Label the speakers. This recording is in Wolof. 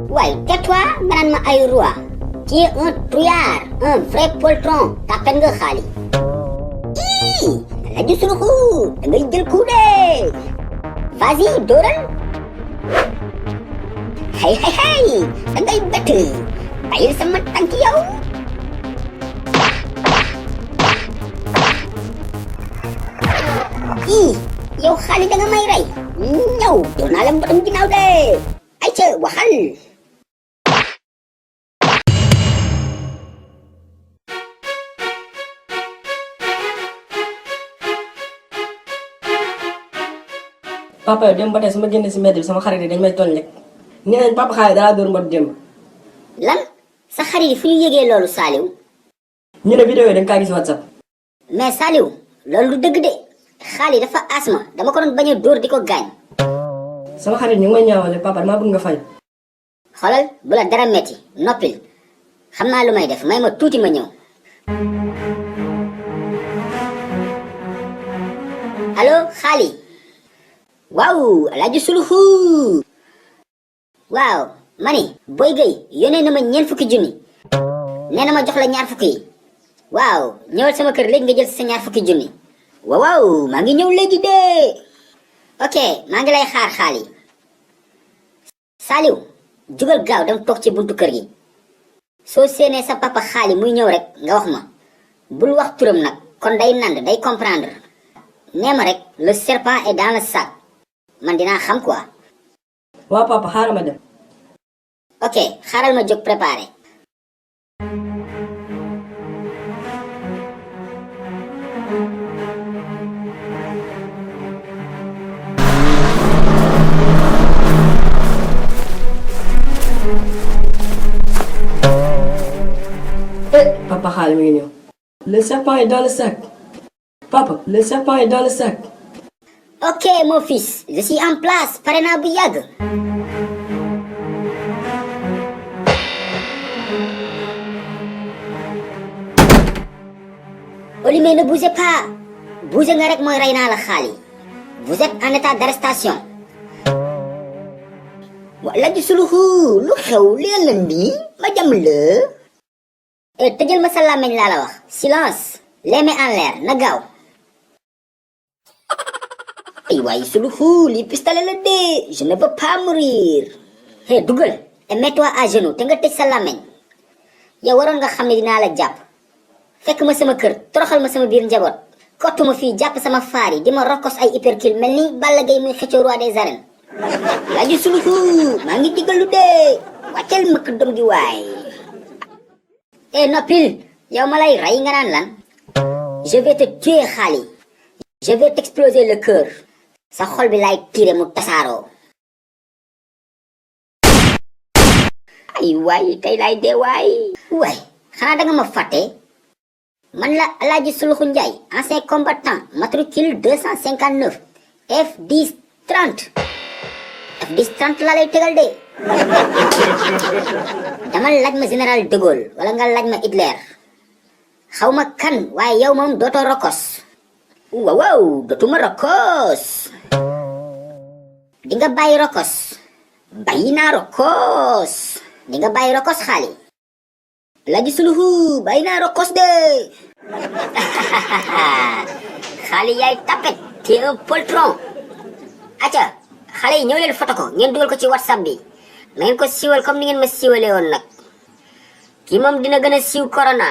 Speaker 1: Ouais, tais-toi, madame ma ay roi. Tu es un trouillard, un vrai poltron. T'appelles nga Khali. Ih, laju suluhu, da ngay jël coup de. Vas-y, dóoral. Hey, hey, hey, da ngay bett. Bàyyil sama tànk yow. Ih, yow Khali da nga may rey. Ñëw, dóor naa la mbëtam ginnaaw de. Ayca, waxal.
Speaker 2: papa yow démb ba tey su ma génnee si mbedd bi sama xarit yi dañ may tooñ rek nee nañ papa Xaali dalaa dóor mbot démb.
Speaker 1: Lan sa xarit yi fu ñu yëgee loolu Saliou.
Speaker 2: ñu ne vidéo yi dañ kaa gis WhatsApp.
Speaker 1: mais Saliou loolu du dëgg de Xaali dafa asma dama ko doon bañ a dóor di ko gaañ.
Speaker 2: sama xarit ñu ngi may ñaawale papa damaa bëgg nga fay.
Speaker 1: xoolal bu la dara metti noppil xam naa lu may def may ma tuuti ma ñëw. allo Xaali. waaw Alaaji Suluxu. waaw mani Boy Gueye yónnee na ma ñeent fukki junni. nee na ma jox la ñaar fukki yi. waaw ñëwal sama kër léegi nga jël sa ñaar fukki junni. waaw maa ngi ñëw léegi de. ok maa ngi lay xaar Xaali. Saliou jugal gaaw dem toog ci buntu kër gi. soo séenee sa papa Xaali muy ñëw rek nga wax ma. bul wax turam nag kon day nand day comprendre. nee ma rek le serpent est dans le sac. man dinaa xam quoi.
Speaker 2: waaw papa xaaral ma dem.
Speaker 1: ok xaaral ma jóg préparé.
Speaker 2: papa Xaali mi ngi ñëw. le serpent est dans le sac. papa le serpent est dans le sac.
Speaker 1: ok mon fils je suis en place pare naa bu yàgg. Olimé ne bougez pas. bougez nga rek mooy rey naa la Xaali. vous êtes en état d'arrestation. Alaaji Suluxu lu xew lee la ndi ma jam la. tëjal ma sa làmmiñ laa la wax. silence. les mains en l'air na gaaw. ay waay Suluxu lii pistolet la dee je ne peux pas mourir. hey dugal et mets-toi à genoux te nga tëj sa làmmiñ. yow waroon nga xam ne dinaa la jàpp. fekk ma sama kër toroxal ma sama biir njaboot. kottu ma fii jàpp sama faar yi di ma rokkos ay hypercule mel ni Balla Gaye muy xëccoo roi des arènes. Alaaji Suluxu maa ngi digalu dee wàccal mëkk dom gi waay. noppil yow ma lay rey nga naan lan. je vais te tuer Xaali. je vais t'exploser le cœur. sa xol bi laay tiire mu tasaaroo. ay waay tey laay dee waay. waay xanaa danga ma fàtte. man la Alaaji Suluxu Njaay ancien combattant matricule 259 F10 30 F10 30 laa lay tegal de. dama laaj ma général de Gaulle wala nga laaj ma Hitler. xaw ma kan waaye yow moom dootoo rokos. waaw dootuma rokos. di nga bàyyi rokos. bàyyi naa rokos. di nga bàyyi rokos Xaali. Alaaji Suluxu bàyyi naa rokos de. Xaali yaay tapet. tu es un poltron. acca xale yi ñëw leen foto ko ngeen dugal ko ci WhatsApp bi. na ngeen ko siiwal comme ni ngeen ma siiwalee woon nag. kii moom dina gën a siiw corona.